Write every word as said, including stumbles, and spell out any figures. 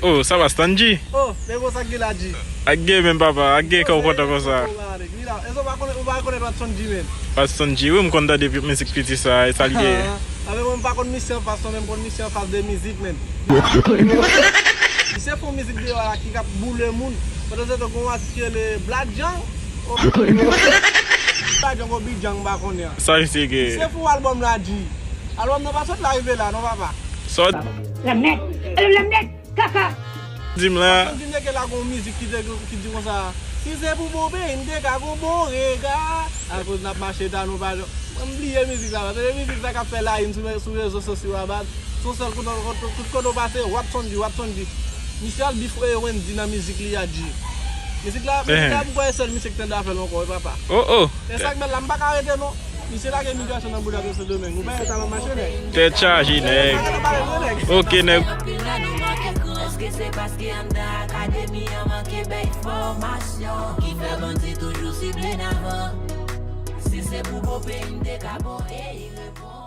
Oh, sa va, Stanji? Oh, men bon, sa k gen la, G? Ak gen menm, papa, ak gen kè w kontan konsa. Mira, èske w pa konnen, ou pa konnen Watson G, men? Watson G, wi, m konn tande mizik piti sa, e sa l ye. Avè mwen, m pa konn misye anfas non, men m konn misye anfas de mizik, men. Misye fè yon mizik deyò la ki k ap boule moun. Pandan se tan, gon atis ki rele Bladjang. Bladjang ou Bidjang, m pa konnen an. Sa misye gen? Misye fè yon albòm la, G. Albòm nan pa sot la rive la, non, papa. Sòt. Lanmèd. Alò, lanmèd. Kaka. Di m la. Di m ke la gon mizik ki te ki di konsa, si se pou bon peyi, m te ka gon bon rega. Akoz n ap mache ta nou pa. Mwen m bliye mizik sa, paske mizik sa k ap fè la in sou, sou rezo sosyo a baz. Sou sèl kote, kote, tout kote w pase, Watson G, Watson G. Misye al bif e Wendy nan mizik li a, G. Mizik la, mizik la, m kwè sèl misye ki tande avè l ankò, wi, papa. Oh, oh. E sa k bèl la, m pa ka rete non. Misye lage imigrasyon nan bouda de Sendomeng. Ou pa wè sa nan mache, nèg. Tèt chaje, nèg. Ok, nèg. Anpil nan nou manke gran. Èske se paske anndan akademi an manke bèl fòmasyon ki fè bandi toujou sible n avan? Si se pou bon peyi, m te ka bon e y repon.